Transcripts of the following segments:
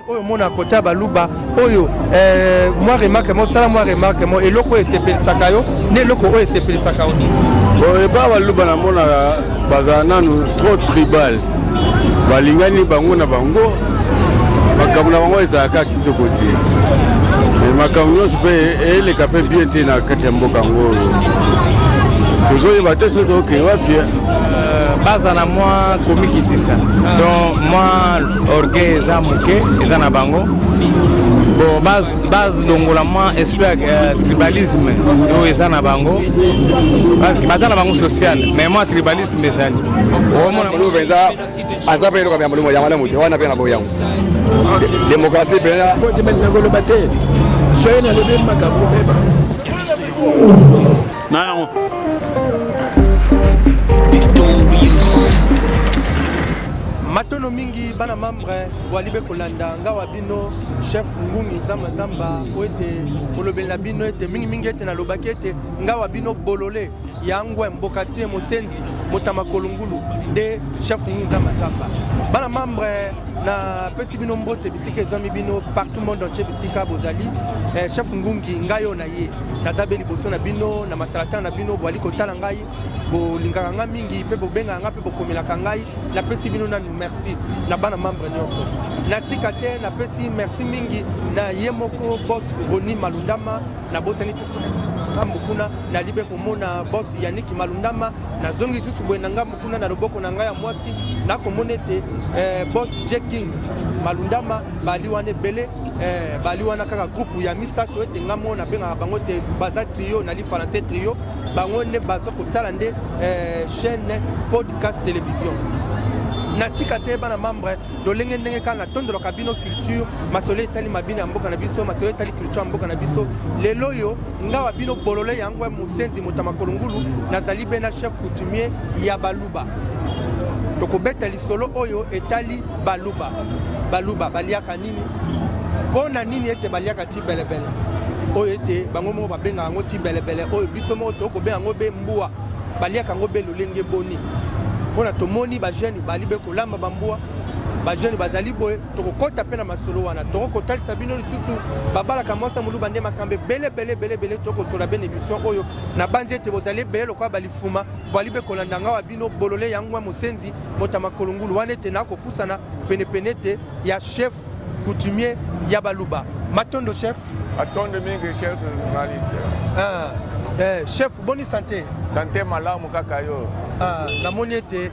Oyo mona kota ya baluba oyo eh, mwa remarque mo sala mwa remarque mo eloko oyo esepelisaka yo nde eloko oyo esepelisaka yo nini? Epa baluba namonaka bazala nanu trop tribal, balingani bango na bango, makambo na bango ezalaka kitoko te, makambo nyonso mpe eleka mpe bien te na kati ya mboka yango, tozoyeba te soki tokokende wapi. Baza na mwa komikitisa, donc mwa orgueil eza moke eza na bango. Bon, bazolongola mwa esprit ya tribalisme oyo eza na bango. Baza na bango social, mais mwa tribalisme ezali. Mpenza aza mpe eloko ya molimo ya malamu te wana mpe na boyango démocratie mpenza. Nakoloba te soki nalobi makambo meba. Nanango. Matono mingi bana membre bwali be kolanda nga wa bino chef Ngungi Nzamba Nzamba, po ete kolobeli na bino ete mingimingi ete nalobaki ete nga wa bino bolole ya ngwe mbokatie mosenzi motama kolungulu nde chef Ngungi Nzamba Nzamba. Bana membre, napesi bino mbote bisika ezwami bino partout monde entier, bisika bozali. Chef Ngungi ngai oyo na ye naza be liboso na bino na matalatala na bino, bwali kotala ngai, bolingaka ngai mingi mpe bobengaka ngai mpe bokomelaka ngai. Napesi bino nanu merci na bana membre nyonso. Natika te, napesi merci mingi na ye moko boss Roni Malundama. Nabosani ngambo kuna nalibe komona boss Yannick Malundama. Nazongi lisusu boye na ngambo kuna na loboko na ngai ya mwasi, nakomona ete boss J King Malundama bali wana ebele, bali wana kaka groupe ya misato ete ngai moko nabengaka bango te baza trio na lifalanse trio. Bango nde baza kotala nde chaîne podcast télévision. Natika te bana membre, lolenge ndenge kaka natondolaka bino culture, masolo etali mabina ya mboka na biso, masolo etali culture ya mboka na biso. Lelo oyo ngawa bino bolole yango ya mosenzi moto ya makolo ngulu, nazali be na chef coutumier ya baluba. Tokobeta lisolo oyo etali baluba. Baluba baliaka nini? Mpo na nini ete baliaka ti belebele oyo ete bango moko babengaka yango ti belebele, oyo biso moko tokobenga yango be mbwa? Baliaka yango be lolenge boni? Mpona tomoni bajeune bali be kolamba bambwa, bajeune bazali boye. Tokokɔta mpe na masolo wana, tokokotalisa bino lisusu babalaka mwasi ya moluba nde makambo ebele ebele ebele ebele. Tokosola be na émission oyo. Nabanzi ete bozali ebele lokola balifuma, bwali be kolanda nga wa bino bolole yango ya mosenzi moto ya makolo ngulu wana ete nakopusana penepene ete ya chef coutumier ya baluba. Matondo chef. Matondo mingi chef journaliste. Chef, boni santé? Santé malamu kaka yo. Namoni ete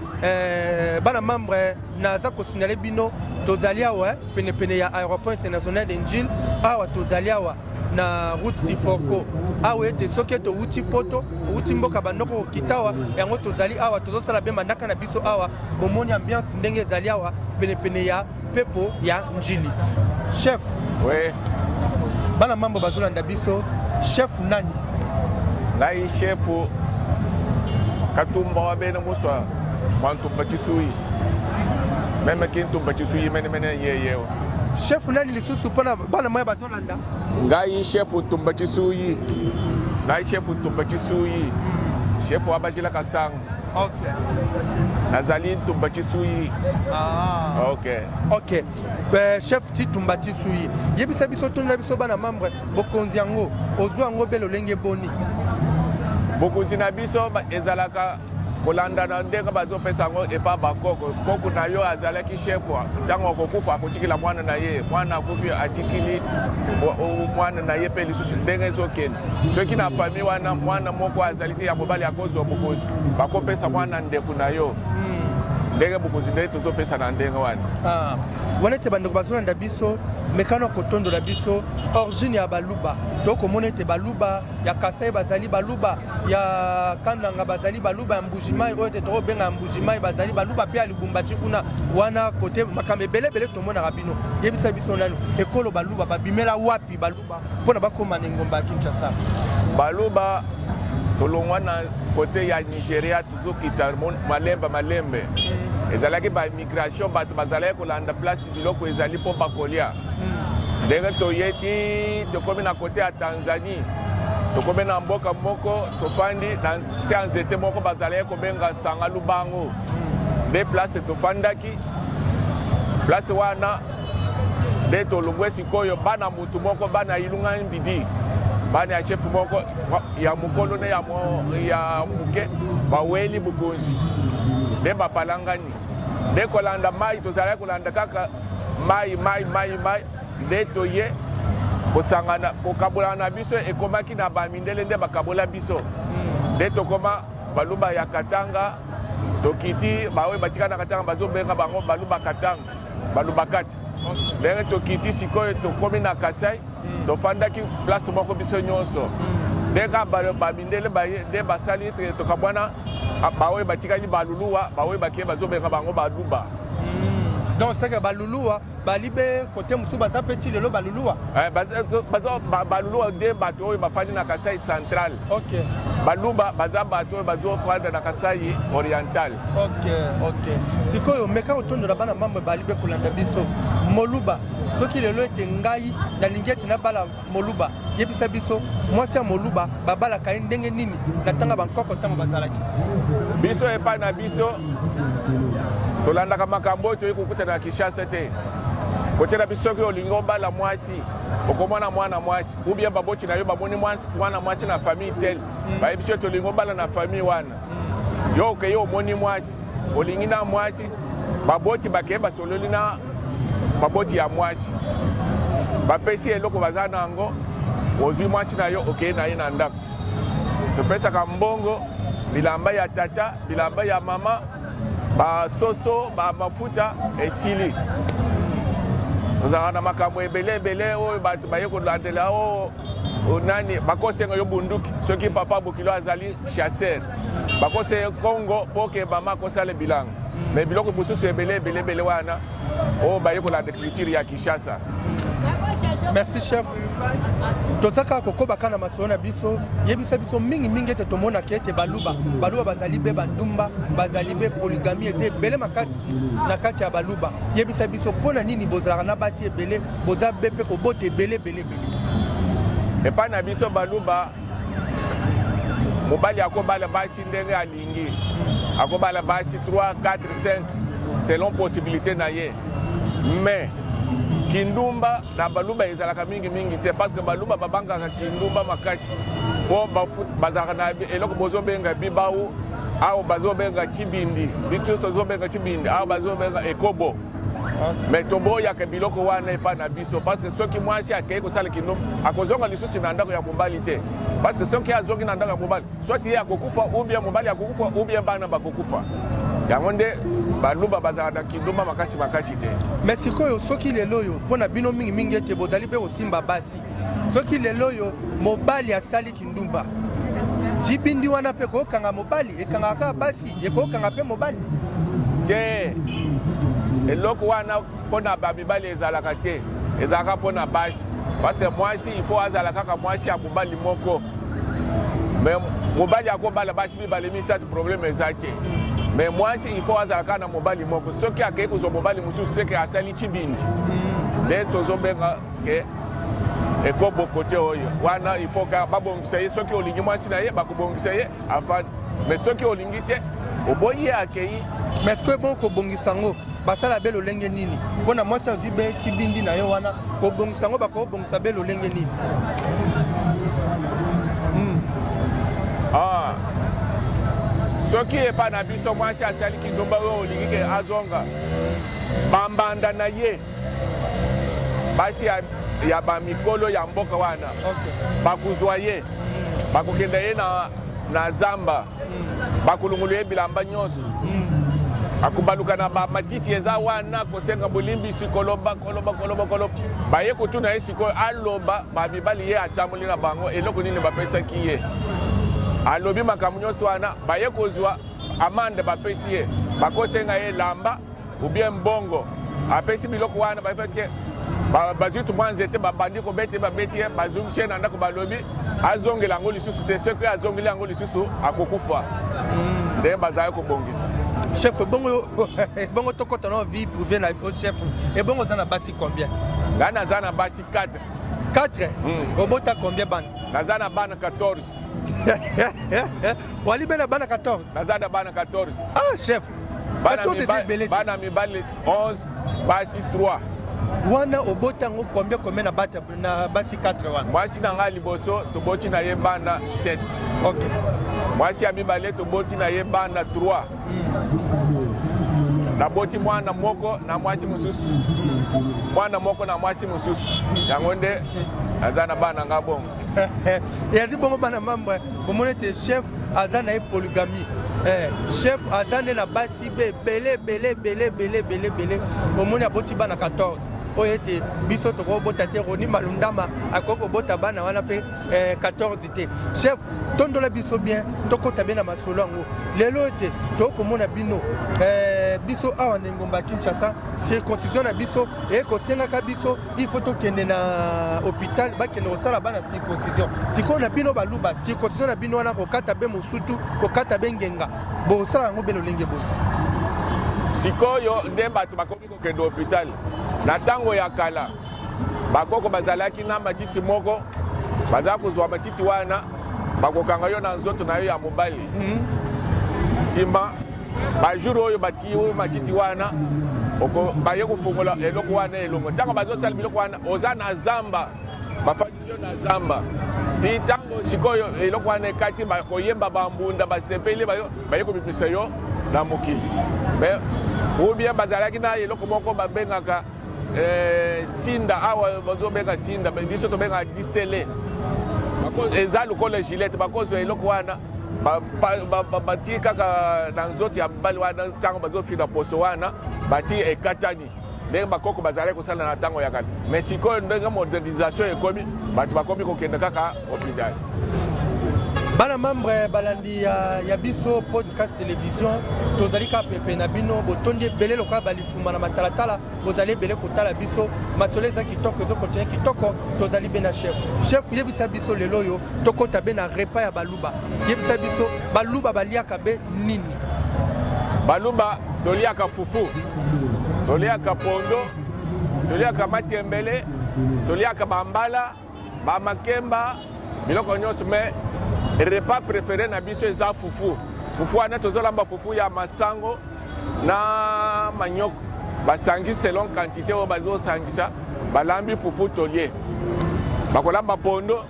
bana membre naza kosignale bino tozali awa penepene ya aéroport international de Njil. Awa tozali awa na route Siforco awa ete soki ete owuti poto, owuti mboka bandoko, kokita awa yango tozali awa, tozosala be mandaka na biso awa. Bomoni ambiance ndenge ezali awa penepene ya pepo ya Njili. Chef, oui. Bana mambo bazolanda biso, chef nani? Ngai chef Katumba wa bena muswa mwantumba chisui meme kintumba chisui mene mene yeyewa. Chef nani lisusu mpona bana moya bazolanda? Ngai chef Ntumba Chisuyi, ngai chef Ntumba Chisuyi, chef wa bajila Kasanga. Nazali Ntumba Chisuyi. Ok. Ok. Chef Chitumba Chisuyi, yebisa biso, tondela biso bana membre, bokonzi yango ozwa yango be lolenge boni? Bokonzi na biso ezalaka kolanda na ndenge bazopesa yango epa bakoko. Koko na yo azalaki chef, ntango akokufa akotikila mwana na ye, mwana akufi atikili mwana na ye mpe lisusu ndenge ezokende. Soki na famille wana mwana moko azali te ya mobali akozwa bokonzi, bakopesa mwana ndeko na yo. Ndenge bokonzi ndenge tozopesa na ndenge wana. Wana ete bandeko bazolanda biso, mekano ya kotondola biso origine ya baluba. Tokomona ete baluba ya Kasai bazali, baluba ya Kananga bazali, baluba ya Mbujimai oyo ete tokobenga ya Mbujimai bazali, baluba mpe ya Lubumbashi kuna wana kote makambo ebele ebele tomonaka. Bino yebisa biso nanu ekolo baluba babimela wapi, baluba mpona bakóma na engomba ya Kinshasa? Baluba tolongwa na kote ya Nigeria, tozokita malembe malembe. Ezalaki bamigration, bato bazalaki kolanda place biloko ezali mpo bakolia. Ndenge toyeti tokomi na kote ya Tanzanie, tokomi na mboka moko, tofandi na se ya nzete moko bazalaki kobenga Sanga Lubango, nde place tofandaki. Place wana Nde tolongwe sikoyo bana mutu moko, bana Ilunga Mbidi, bana ya chef moko ya mokolo na ya, ya moke, baweli bokonzi nde bapalangani. Nde kolanda mai, tozalaki kolanda kaka mai mai mai mai, nde toye kosangana, kokabolana na biso ekomaki na bamindele nde bakabola biso. Nde tokoma Baluba ya Katanga, tokiti baoyo batika na Katanga bazobenga bango Baluba Katanga, Baluba kati. Ndenge tokiti sikoyo tokomi na Kasai, tofandaki place moko biso nyonso. Nde kaka bamindele baye nde basali ete tokabwana, baoyo batikali Baluluwa, baoyo bakie bazobenga bango Baluba. Donc c'est que Baluluwa balibe kote mosusu baza mpe ti lelo Baluluwa. Eh, baza Baluluwa nde bato oyo bafandi na Kasai central. Okay. Baluba baza bato oyo bazofanda na Kasai oriental. Ok, ok. Sikoyo meka kotondola bana mambo balibe kolanda biso. Moluba, soki lelo ete ngai nalingi ete nabala moluba, yebisa biso mwasi ya moluba babalaka ye ndenge nini na ntanga bankoko ntango bazalaki? Biso epai na biso tolandaka makambo oyo toyei kokutana na Kinshasa te. Kote na biso soki olingi obala mwasi, okomona mwana mwasi ou bien baboti na yo bamoni mwana mwasi na famille tel, bayebisi yo tolingi obala na famille wana. Yo okei omoni mwasi, olingi na mwasi, baboti bakei basololi na baboti ya mwasi, bapesi eloko baza na yango, ozwi mwasi na yo okei na ye na ndako. Topesaka mbongo, bilamba ya tata, bilamba ya mama, basoso, bamafuta, esili. Tozalaka na makambo ebele ebele oyo bato baye kolandela oyo nani bakosenga yo bunduki soki papa bokilo azali chasseur, bakosenga Kongo mpo ke mama akosala bilanga. Me biloko mosusu ebele ebele ebele wana oyo baye kolanda culture ya Kinshasa. Merci chef. Toza kaka kokoba kaka na masolo na biso. Yebisa biso mingi mingi ete tomonaka ete Baluba, Baluba bazali be bandumba, bazali be polygamie eza ebele makasi na kati ya Baluba. Yebisa biso mpo na nini bozalaka na basi ebele, boza be mpe kobota ebele ebele ebele. Epai na biso Baluba, mobali akobala basi ndenge alingi, akobala basi 3, 4, 5 selon possibilité na ye. Mais kindumba na Baluba ezalaka mingi mingi te, parce que Baluba babangaka kindumba makasi po bazalaka na eloko bozobenga bibau, awa bazobenga chibindi, biso tozobenga chibindi, awa bazobenga ekobo. Mais toboyaka biloko wana epai na biso, parce que soki mwasi akei kosala kindumba akozonga lisusu na ndako ya mobali te, parce que soki azongi na ndako ya mobali, soit ye akokufa ou bien mobali akokufa ou bien bana bakokufa. Yango nde Baluba bazalaka na kindumba makasi makasi te. Mais sikoyo soki lelo oyo mpo na bino mingi mingi ete bozali mpe kosimba basi, soki lelo oyo mobali asali kindumba, jibindi wana mpe ekokanga mobali, ekangaka kaka basi, ekokanga mpe mobali te? Eloko wana mpo na bamibali ezalaka te, ezalaka mpo na basi, parce que mwasi il faut azala kaka mwasi ya mobali moko. Mais mobali akobala basi mibale misato, problème eza te. Mais mwasi il faut azala kaka na mobali moko. Soki akei kozwa mobali mosusu, seke asali chibindi, nde tozobenga ke ekobo. Kote oyo wana il faut kaka babongisa ye. Soki olingi mwasi na ye, bakobongisa ye afandi, mais soki olingi te, oboyi ye, akei. Mais est-ce que bon kobongisa yango basala be lolenge nini? Mpona mwasi azwi be tibindi na ye wana, kobongisa yango bakobongisa be lolenge nini? Ah. Soki epai na biso mwasi asali kindumba oyo olingi ke azonga, bambanda na ye basi ya, ya bamikolo ya mboka wana bakozwa ye, bakokenda ye na, na zamba, bakolongola ye bilamba nyonso, akobaluka na bamatiti eza wana kosenga bolimbisi, koloba koloba koloba koloba. Baye kotuna ye sikoyo, aloba bamibali ye atamboli na bango eloko nini bapesaki ye. Alobi makambo nyonso wana, baye kozwa amande bapesi ye, bakosenga ye lamba ou bien mbongo, apesi biloko wana. Bapesi ke bazwi tu mwa nzete, babandi kobete, babeti ye, bazongisi ye na ndako, balobi azongela yango lisusu te, soki azongeli yango lisusu akokufa. Ndenge bazali kobongisa. Chef, ebongo ebongo tokɔta na vie privée na yo chef. Ebongo oza na basi combien? Ngai naza na basi 4. 4? Obota combien bana? Naza na bana 14. Wali be na bana 14? Naza na bana 14. Ah chef, 14 eza ebele te. Bana mibali 11, basi 3. Wana obota yango combien combien na bata na basi 4 wana? Mwasi na ngai liboso toboti na ye bana 7. Ok. Mwasi ya mibale toboti na ye bana 3. Naboti mwana moko na mwasi mosusu, mwana moko na mwasi mosusu, yango nde aza na bana nga bongo. Eyali bongo bana membre, bomoni ete chef aza na ye polygamie. Eh, chef aza nde na basi be ebele ebele ebele ebele ebele ebele, omoni aboti bana 14 oyo ete biso tokobota te. Roni Malundama akoki kobota bana wana mpe eh, 14 te. Chef, tondola biso bien, tokota bien na masolo yango lelo ete tokomona bino eh, biso awa na engumba ya Kinshasa, circoncision na biso ekosengaka biso il faut tokende na hôpital, bakende kosala bana circoncision. Sikoyo na bino baluba, circoncision na bino wana kokata be mosutu, kokata be ngenga, bosala yango be lolenge boye? Sikoyo nde bato bakomi kokende hôpital. Na ntango ya kala, bakoko bazalaki na matiti moko, baza kozwa matiti wana, bakokanga yo na nzoto na yo ya mobali. Nsima bajour oyo batii oyo matiti wana, baye kofongola eloko wana elongo. Ntango bazosala biloko wana, oza na zamba, bafandisi yo na zamba ti ntango sikoyo eloko wana ekati, bakoyemba bambunda, basepeli, baye kobimisa yo na mokili. Mais ou bien bazalaki na eloko moko babengaka eh, sinda. Awa bazobenga sinda, biso tobengaka disele. Eza lokola gilete. Bakozwa eloko wana, batii kaka na nzoto ya mobali wana. Ntango bazofina poso wana, batii, ekatani, ndenge bakoko bazalaki kosala na ntango ya kala. Mais sikoyo, ndenge modernisation ekomi, bato bakomi kokende kaka hôpital. Bana membre balandi ya biso podcast télévision, tozali kaka pepe na bino. Botondi ebele lokola balifuma na matalatala, bozali ebele kotala biso. Masolo eza kitoko, ezokontinue kitoko. Tozali be na chef. Chef, yebisa biso lelo oyo tokɔta be na repas ya baluba. Yebisa biso, baluba baliaka be nini? Baluba toliaka fufu, toliaka pondo, toliaka matembele, toliaka bambala, bamakemba, biloko nyonso. Mais repas préféré na biso eza fufu. Fufu wana, tozolamba fufu ya masango na manioko, basangi selon quantité oyo bazosangisa, balambi fufu, tolie. Bakolamba pondo.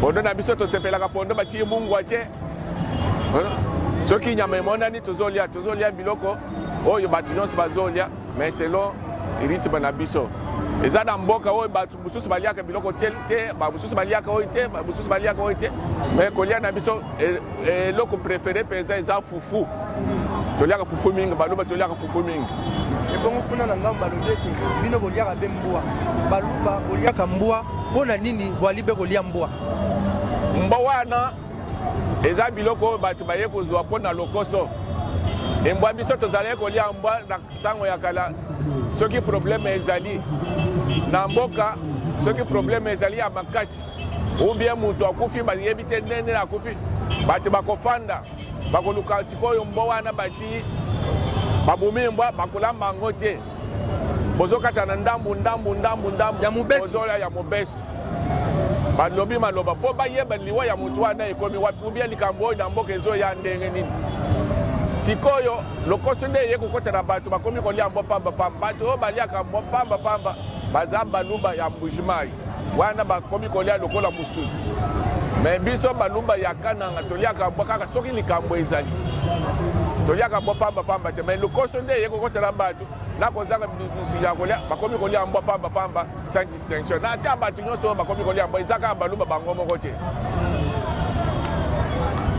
Pondo na biso, tosepelaka pondo batie mungwa te. Soki nyama emonani, tozolia. Tozolia biloko oyo bato nyonso bazolia, mais selon rythme na biso. Eza na mboka oyo bato mosusu baliaka biloko te te, bamosusu baliaka oyo te, bamosusu baliaka oyo te. Mais kolia na biso, eloko préféré mpenza eza fufu. Toliaka fufu mingi, baluba toliaka fufu mingi. Ebongo kuna na ngambo, balobi ete bino boliaka be mbwa. Baluba boliaka mbwa, mpo na nini bwali be kolia mbwa? Mbwa wana eza biloko oyo bato baye kozwa mpo na lokoso. Embwa, biso tozalaki kolia mbwa na ntango ya kala. Soki problème ezali na mboka, soki problème ezali ya makasi, ou bien moto akufi, bayebi te ndenge akufi, bato bakofanda, bakoluka sikoyo mbwa wana, bati babumi mbwa, bakolamba yango te, bozokata na ndambu ndambu ndambu ndambu. Ya mobesu. Bozolia ya mobesu. Balobi maloba mpo bayeba liwa ya motu wana ekomi wapi, ou bien likambo oyo na mboka ezoya ndenge nini. Sikoyo lokoso nde eye kokota na bato, bakomi kolia mbwa pamba pamba. Bato oyo baliaka mbwa pamba pamba baza baluba ya Mbujimai wana, bakomi kolia lokola mosuni. Mais biso baluba ya Kananga toliaka mbwa kaka soki likambo ezali. Toliaka mbwa pamba pamba te. Mais lokoso nde eye kokota na bato na kozanga misuni ya kolia, bakomi kolia mbwa pamba pamba sans distinction. Na ata bato nyonso oyo bakomi kolia mbwa, eza kaka baluba bango moko te.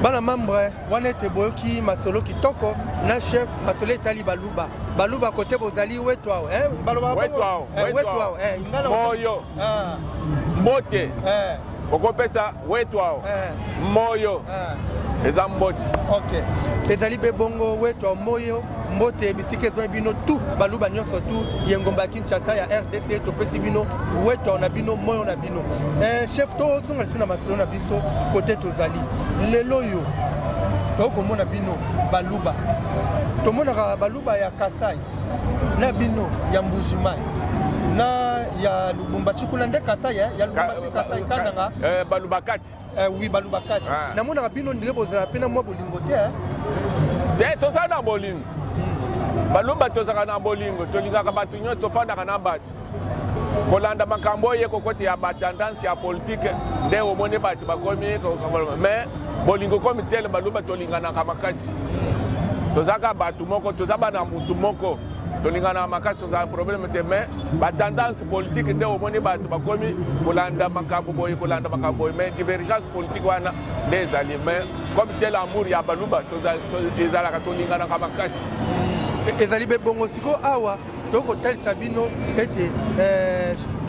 Bana membre wana, ete boyoki masolo kitoko na chef, masolo etali baluba. Baluba kote bozali, wetu awo eh, balobaka bongo? Wetu awo, Eh, wetu wetu awo. awo eh, nga na- Moyo. Ah, Mbote. Eh, Okopesa wetu awo. Eh. Moyo. Ah. Eza mbote. Ok, ezali be bongo. Wetu awo, moyo, mbote bisika ezwai bino tu, baluba nyonso tu ye ngomba ya Kinshasa ya RDC, topesi bino wetu awo na bino, moyo na bino. Eh, chef, tozonga lisusu na masolo na biso. Kote tozali lelo oyo, tokomona bino baluba, tomonaka baluba ya Kasai na bino ya Mbujimai na ya Lubumbashi kuna nde Kasai, eh? Ya Lubumbashi, Kasai, Kananga. Eh, baluba kati. Eh, oui, baluba kati. Ah. Namonaka bino ndenge bozala mpe na mwa bolingo te, eh? Te, toza na bolingo. Baluba tozalaka na bolingo, tolingaka bato nyonso, tofandaka na bato. Kolanda makambo oyo ekokoti ya batendance ya politike nde omoni bato bakomi, mais bolingo komi tele. Baluba tolinganaka makasi, tozalaka bato moko, toza bana mutu moko, tolinganaka makasi, tozala problème te. Mais batendance politique nde omoni bato bakomi kolanda makambo boye, kolanda makambo boye, mais divergence politique wana nde ezali. Mais comme tel, amour ya Baluba ezalaka, tolinganaka makasi. Ezali be bongo. Sikoyo awa tokotalisa bino ete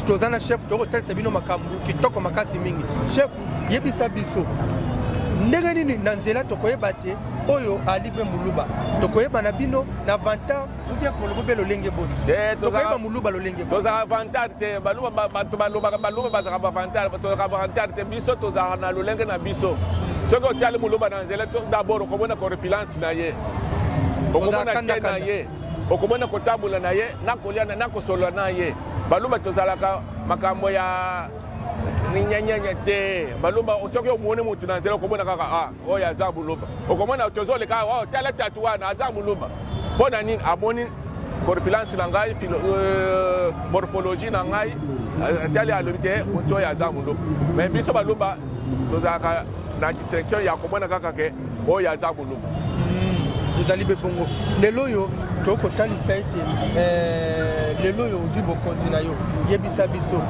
toza na chef, tokotalisa bino makambo kitoko makasi mingi. Chef, yebisa biso ndenge nini na nzela tokoyeba te oyo ali mpe Moluba. Tokoyeba na bino na vantard ou bien koloba mpe lolenge boni? Tokoyeba Moluba lolenge? Tozalaka vantard te. Baluba, bato balobaka Baluba bazalaka bavantard. Tozalaka vantard te. Biso tozalaka na lolenge na biso. Soki otali Moluba na nzela, d'abord okomona corpulence na ye, okomona te na ye, okomona kotambola na ye, na kolia, na kosolola na ye. Baluba tozalaka makambo ya ninyanyanya te. Baluba, soki omoni motu na nzela, okomona kaka: ah, oyo aza Moluba. Okomona tozoleka: oh, tala tatu wana, aza Moluba. Mpo na nini? Amoni corpulence na ngai, morphologie na ngai, atali, alobi te motu oyo aza Moluba. Mais biso Baluba tozalaka na distinction ya komona kaka ke oyo aza Moluba. Ezali mpe bongo. Lelo oyo tokotalisa ete lelo oyo ozwi bokonzi na yo, yebisa biso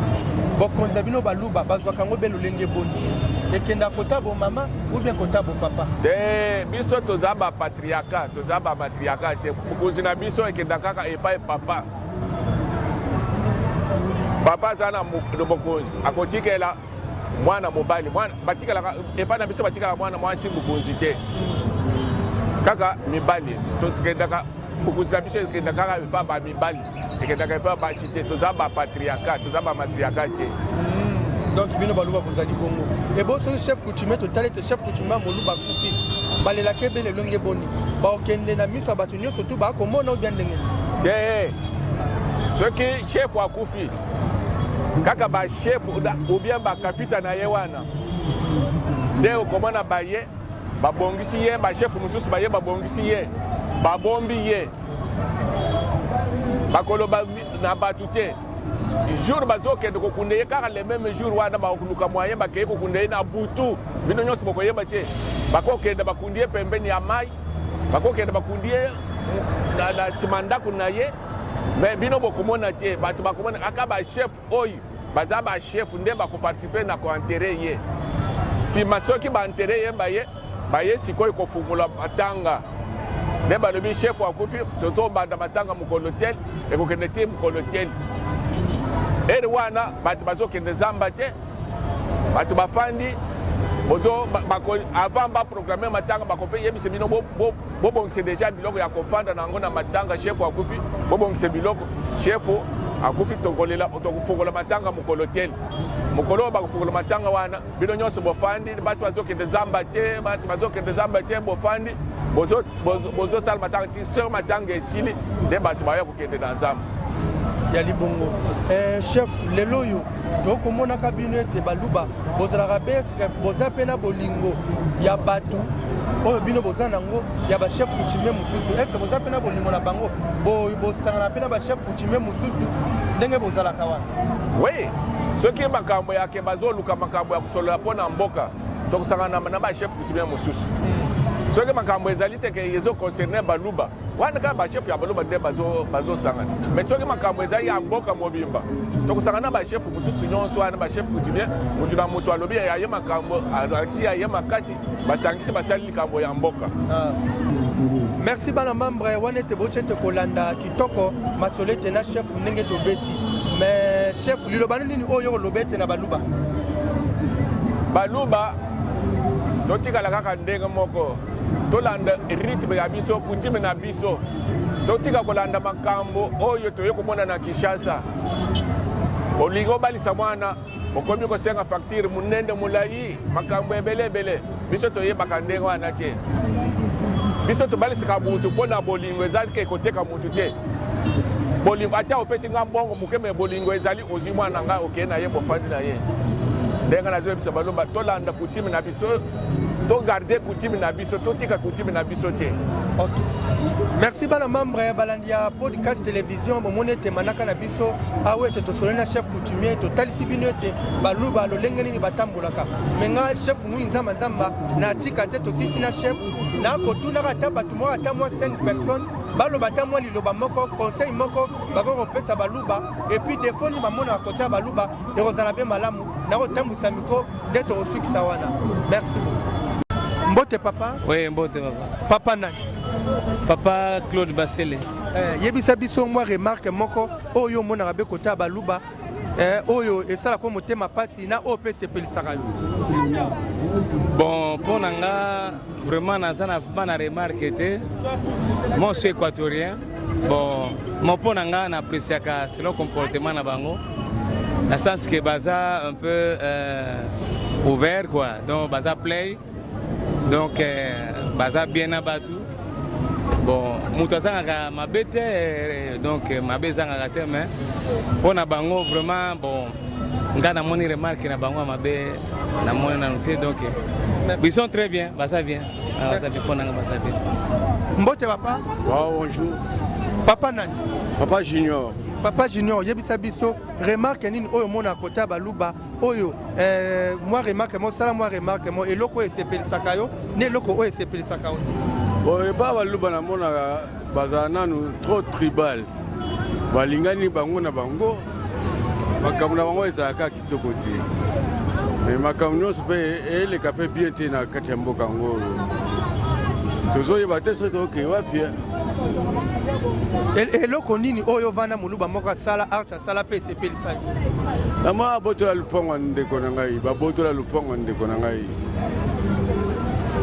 bokonzi na bino Baluba bazwaka yango mpe lolenge boni? Ekenda kota bomama ou bien kota bopapa? Te, biso toza bapatriarcat, toza bamatriarcat te. Bokonzi na biso ekenda kaka epai papa. Papa aza na bokonzi, akotikela mwana mobali. Mwana batikalaka epai na biso, batikala mwana mwasi bokonzi te, kaka mibali. Tokendaka, bokonzi na biso ekenda kaka epai bamibali, ekendaka epai basi te. Toza bapatriarcat, toza bamatriarcat te. Donc bino Baluba bozali bongo. Ebo soki chef coutumier, totali ete chef coutumier Moluba akufi, balelaka ebele elongi eboni? Baokende na miso ya bato nyonso tu bakomona obia ndenge? Te, soki chef akufi, kaka bachef ou bien bakapita na ye wana nde okomona baye babongisi ye, bachef mosusu baye babongisi ye, babombi ye, bakoloba na bato te. Jour bazokende kokunda ye, kaka le même jour wana bakoluka moyen bakei kokunda ye na butu, bino nyonso bokoyeba te. Bakokende bakundi ye pembeni ya mai, bakokende bakundi ye na nsima ndako na ye, mais bino bokomona te. Bato bakomona kaka bachef oyo baza bachef nde bakoparticiper na koenterrer ye. Nsima soki baenterrer ye, baye sikoyo kofungola matanga nde balobi chef akufi, tozobanda matanga mokolo tel, ekokende te mokolo tel. Ere wana bato bazokende zamba te, bato bafandi bozo bako, avant baproclamer matanga, bakope yebisa bino: bobongise déjà biloko ya kofanda na yango na matanga, chef akufi, bobongise biloko, chef akufi, tokolela, tokofungola matanga mokolo tel. Mokolo oyo bakofungola matanga wana, bino nyonso bofandi, basi bazokende zamba te, bato bazokende zamba te, bofandi, bozosala matanga ti soki matanga esili, nde bato baya kokende na zamba. Ya libongo. Chef, lelo oyo tokomonaka bino ete Baluba bozalaka besre, boza mpe na bolingo ya bato oyo bino boza nango ya bachef coutumier mosusu. Ese boza mpe na bolingo na bango, bosangana mpe na bachef coutumier mosusu ndenge bozalaka wana? Oui, soki makambo yake bazoluka makambo ya kosolola mpo na mboka, tokosangana na bachef coutumier mosusu. Soki makambo ezali te ke ezoconcerne Baluba, wana kaka bachef ya Baluba nde bazosangana. Mais soki makambo ezali ya mboka mobimba, tokosangana na bachef mosusu nyonso wana, bachef coutumier. Motu na motu alobi ya ye makambo, alakisi ya ye makasi, basangisi, basali likambo ya mboka. Merci bana membre wana ete boti ete kolanda kitoko masolo ete na chef ndenge tobeti. Mais chef, liloba nini oyo koloba ete na Baluba? Baluba totikala kaka ndenge moko, tolanda rythme ya biso, coutume na biso, totika kolanda makambo oyo toye komona na Kinshasa. Olingi obalisa mwana, okomi kosenga facture monene, molai, makambo ebele ebele. Biso toyebaka ndenge wana te. Biso tobalisaka mutu mpo na bolingo, eza ke koteka mutu te. Bolingo, ata opesi nga mbongo moke, mais bolingo ezali, ozwi mwana na ngai, okei na ye, bofandi na ye. Ndenge nazoyebisa Baluba, tolanda coutume na biso, togarder coutume na biso, totika coutume na biso te. Ok. Merci bana membre ya balandi ya podcast télévision bomoni ete manaka na biso awa ete tosololi na chef coutumier totalisi bino ete baluba lolenge nini batambolaka me nga chef ngui nzamba nzamba natika te tosisi na chef nakotunaka ata bato moko ata mwa 5 personnes baloba ata mwa liloba moko conseil moko bakoki kopesa baluba epuis defo nini bamonaka kote ya baluba ekozala mpe malamu nakotambwisa miko nde tokosukisa wana merci beaucoup mbote papa oui mbote papa papa nani papa claude basele eh, yebisa biso mwa remarque moko oyo omonaka be kota ya baluba eh, oyo esalaka motema mpasi na oyo mpe esepelisaka yo bon mpo na nga vraiment naza na na remarque te moi suis équatorien bon mo mpo na nga na appréciaka selon comportement na bango na sens que baza un peu euh, ouvert quoi donc baza play donc euh, baza bien na bato bon moto azangaka mabe te euh, donc euh, mabe ezangaka te mais mpo na bango vraiment bon nga namoni remarque na bango ya mabe namoni nanu te donc ils sont très bien baza bien ah, baza bien mpo nanga baza bien mbote papa wow, bonjour papa nani papa junior papa junior yebisa biso remarque nini oyo omona kota ya baluba oyo eh, mwa remarque mo sala mwa remarque mo eloko oyo esepelisaka yo na eloko oyo esepelisaka yo te epa baluba namonaka bazala nanu trop tribal balingani bango na bango makambo na bango ezalaka kitoko te me makambo nyonso mpe eleka mpe bien te na kati ya mboka yango oyo tozoyeba te soki tokokee wapi eloko nini oyo ovanda moluba moko asala art asala mpe esepelisa yo nama abotola lupango ya ndeko na ngai babotola lupango ya ndeko na ngai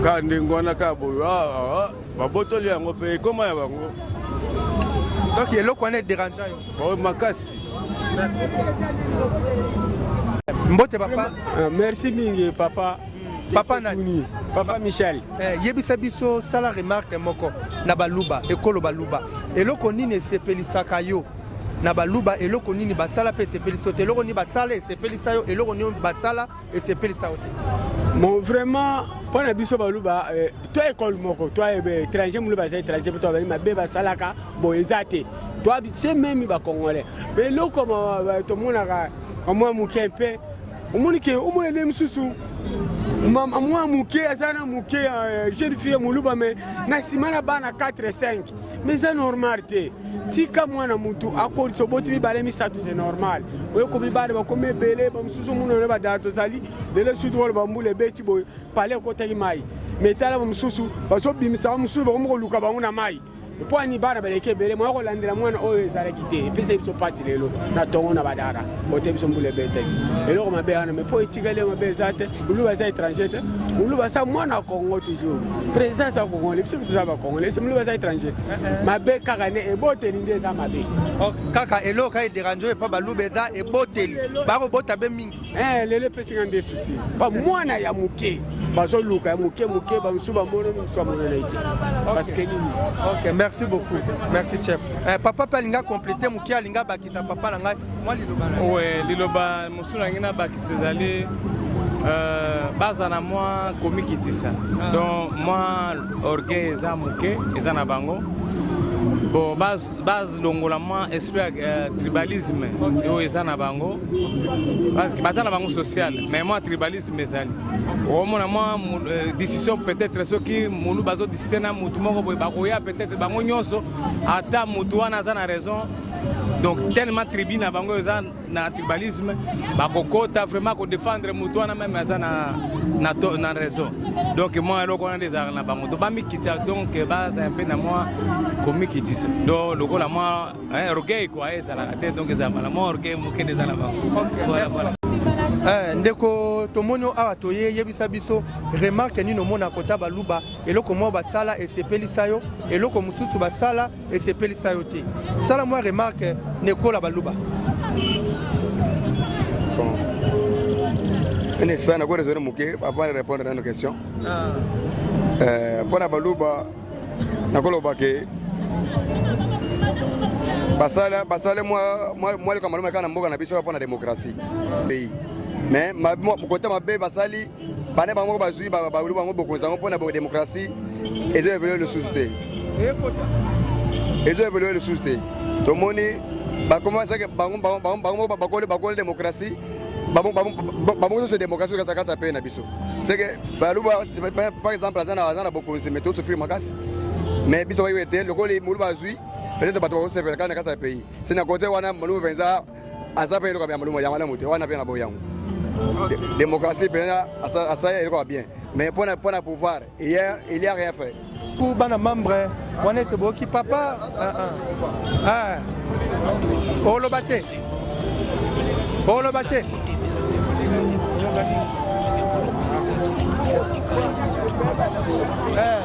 kaka ndenge wana kaka boye ah, ah, ah. Babotoli yango mpe ekoma ya bango. Donc eloko wana ederangea yo? Oh, makasi. Mbote papa. Euh, merci mingi papa. Papa nani? Papa Michel. Eh, yebisa biso sala remarque moko na baluba ekolo baluba eloko nini esepelisaka yo na baluba eloko nini basala mpe esepelisa yo te eloko nini basala esepelisa yo eloko nini basala esepelisa yo te bon vraiment mpo na biso baluba eh, to ekole moko to eh, étranger moluba aza étranger mpo to abali mabe basalaka bon eza te to se meme bacongolais mais eloko tomonaka mwa moke mpe omoni ke omona nde mosusu mwa moke aza na moke eh, jeune fille moluba mais na nsima na bana 4 5 mais eza normal te tika mwana mutu akolisa oboti mibale misato c'est normal oyokomi bana bakomi ebele bamosusu omona na badala tozali lelo surtout koloba mbula ebeti boye pale ekotaki mai mais tala bamosusu bazobimisa bamosusu bakomi koluka bango na mai mpo ani bana baleki ebele moya kolandela mwana oyo ezalaki te epesa biso mpasi lelo na tongo na badara kote biso mbula ebetaki eloko mabe wana me mpo etikali mabe eza te muluba aza étranger te muluba aza mwana congo toujours président aza congolais biso toza bacongolais se muluba aza étranger mabe kaka nde eboteli nde eza mabe oh, kaka eloko kaka ederange oyo epa baluba eza eboteli bakobota be mingi eh, lelo epesi nga nde susi ba mwana ya moke bazoluka ya moke moke bamosusu bamonani mosusu bamonana te parce que nini ok merci beaucoup merci chef eh, papa mpe alinga complete moke alinga abakisa papa na ngai mwa liloba na we liloba mosusu nangi nabakisa ezali euh, baza na mwa komikitisa ah. donc mwa orgueil eza moke eza na bango bon balongola mwa esprit ya euh, tribalisme oyo eza na bango parce que baza na bango social mais mwa tribalisme ezali okomona mwa euh, décision peut-être soki molu bazodisite na motu moko boye bakoya peut-être bango nyonso ata motu wana aza na raison donc tellement tribu na bango eza na tribalisme bakokota vraiment kodefendre motu wana meme aza na, na, to, na raison donc mwa eloko wana nde ezalaka na bango donc bamikitisa donc baza mpe na mwa komikitisa donc lokola mwa orgueil kua ezalaka te donc ezalaka na mwa orgueil moke nde eza na bango okay, voilà, voilà. Eh, ndeko tomoni awa toye yebisa biso remarke nini omona kota baluba eloko moko basala esepelisa yo eloko mosusu basala esepelisa yo te sala mwa remarque na ekola baluba bon ene sa nako raisonne moke avant de répondre nano question ah. euh, mpo na baluba nakoloba ke basala basala mwa mwa likambo malamu kaka na mboka na biso mpo na démocratie pays mais kota mabe basali bana bango moko bazwi balu bango bokonzi yango mpo na démocratie ezo evolue lisusu te. Ezo évoluer lisusu te. Tomoni bakomasaki bango bango bakoli bakoli démocratie, bango nyonso démocratie kasa kasa pe na biso. C'est que baluba par exemple aza na aza na bokonzi, mais tosouffrir makasi. Mais biso koyebi ete lokola moluba azwi, peut-être bato bakosepela kaka na kati ya pays. Se na kote wana moluba mpenza aza mpe eloko ya malamu ya malamu te wana mpe na boyango. Démocratie mpenza asali eloko ya bien, mais mpona pouvoir il y a rien fait. Ku bana membre wana ete boyoki papa ah, ah. Oloba te, oloba te. Eh.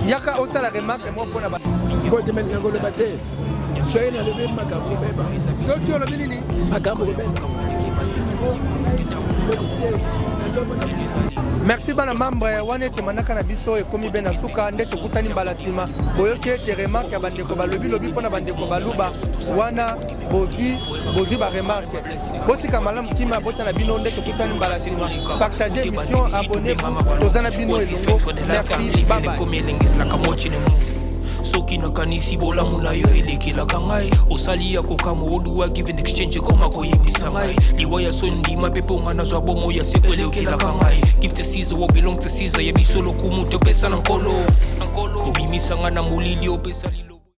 Yaka osala remarque moko mpona ba Kote melinga koloba te. Soki nalobi makambo kobeba. Soki olobi nini? Makambo kobeba. Merci bana membre wana ete manaka na biso ekomi be na suka nde tokutani mbala nsima. Boyoki ete remarque ya bandeko balobi lobi mpona bandeko baluba wana, bozwi bozwi baremarque. Botika malamu kima bota na bino nde tokutani mbala nsima. Partage émission, abonnez-vous, toza na bino elongo. Merci, bye bye. Ekomi elengiselaka mochine movie. Soki nakanisi bolamu na yo elekelaka ngai, osali ya kokamwa oduwa give and exchange ekoma koyembisa ngai liwa ya so ndima mpe mponga nazwa bomo ya seko elekelaka ngai. Give to Caesar what belong to Caesar, ya biso lokumu topesa na Nkolo. Obimisanga na molili, opesa lilo.